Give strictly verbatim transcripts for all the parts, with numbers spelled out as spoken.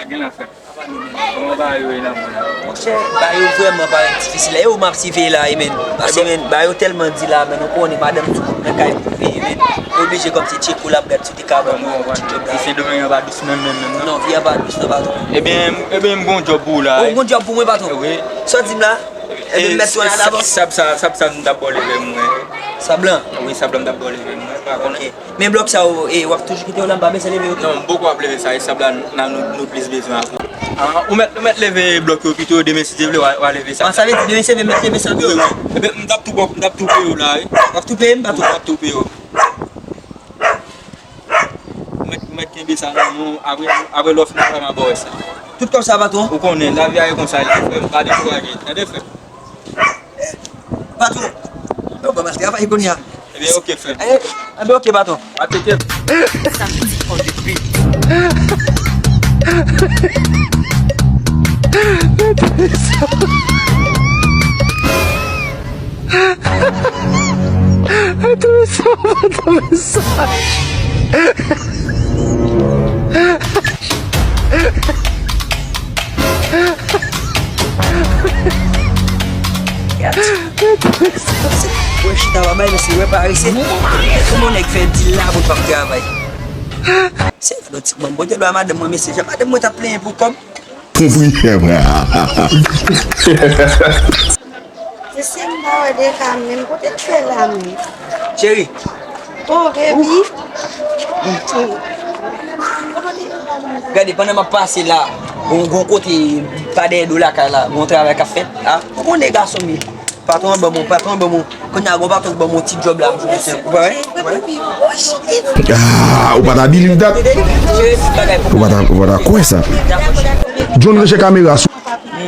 Gen la, frè. Kòman bagay yo ye la, mwen la? Monchè, bagay yo vrèman parèt difisil la. E ou m ap siveye la, e, men. Paske, men, bagay yo tèlman di la, men, ou konnen madanm sou kout nan kay pou veye, men. Oblije kòmsi tcheko l ap gad si w te ka ban mwen yon ti djòb la. Ti Sendomeng an pa dous menm, menm, menm, non? Non, vi an pa dous, non, patwon. Ebyen, ebyen, m gon djòb pou ou la. Ou gon djòb pou mwen, patwon? Wi. Sa w di m la? Ebyen, m mèt tou nan dabò. Sab sa, sab sa, m t ap ba w leve mwen. Sab lan? Wi, sab lan m t ap ba w leve mwen, pa konnen. Ok. Men blòk sa yo, e, w ap toujou kite yo la, m pa bezwen leve yo tou? Non, m poko ap leve sa, e sab la, n a nou, nou plis bezwen avè w. Ah, ou mèt, ou mèt leve blòk yo pito, demen si Dye vle, w a, w a leve sa. Ah, sa vle di demen si Dye vle, m mèt leve sa tou? Wi, wi. Ebyen, m t ap tou ba w, m t ap tou peye w la, wi. W ap tou peye m, patwon? M t ap tou peye w. Ou mèt, ou mèt kenbe sa nan men w, apre, apre lè w fin travay, m a ba w rès la. Tout kòb sa, patwon? Ou konnen, lavi a ye konsa, li, frè m, pa dekouraje, tande, frè m. Patwon, yo kòmanse travay kounye a. Ebyen, ok, frè m. Eh, ebyen, ok, patwon. A tete. Samedi on the beat. Mwen twouve sa, mwen twouve sa. Wè chita pa bay, mesye, wè parese. Kòman nèg fè dil la pou l p ap travay? Se gade yon ti banm. Bondye dwa madanm mwen, mesye. Jan madanm mwen t ap plenyen pou kòb. Konpri chèf. Mesye, m pa wè de ka menm. Kote l fè la menm? Cheri. Oh, baby. Gade, pandan m ap pase la, gon, gon kote pa dèyè do lakay la, gon travay k ap fèt la. Ou konnen gason m ye. Patwon an ban m, patwon an ban m. Kounye a, gon patwon k ban m yon ti djòb la, m jwenn. Ou pa wè? Ou pa wè? Ah, ou pa ta believe that? Ou pa ta, ou pa ta kwè sa. John, range kamera sou.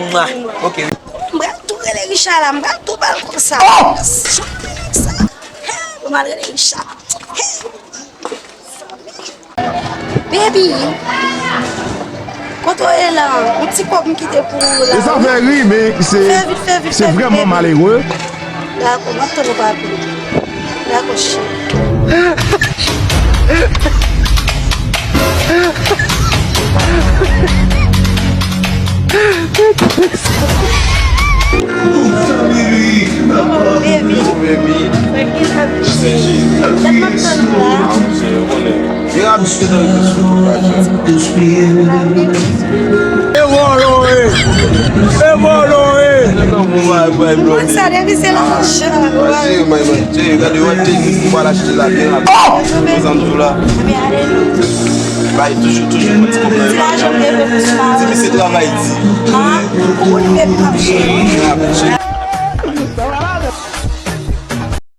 Mwa. Ok. M pral tou rele Richard la, m pral tou ba l konsa. Oh! Sa. Hey, m pral rele Richard. Hey. Baby, kote w ye la? Yon ti kòb m kite pou ou la. E sa fè ri, men se, fè vit, fè vit, se fè vit, vrèman baby. Malere. Dakò, m ap tann ou pa pli. Dakò, cheri. Oh, baby. Dat m ap tann ou la. E vòlò e! E vòlò e! Mwen sa depi se lajan. Gade, wè, te, ou pral achte la byen rapid. Prezan tou la. Bay toujou, toujou pran ti kòb nan men. Di misye travay di.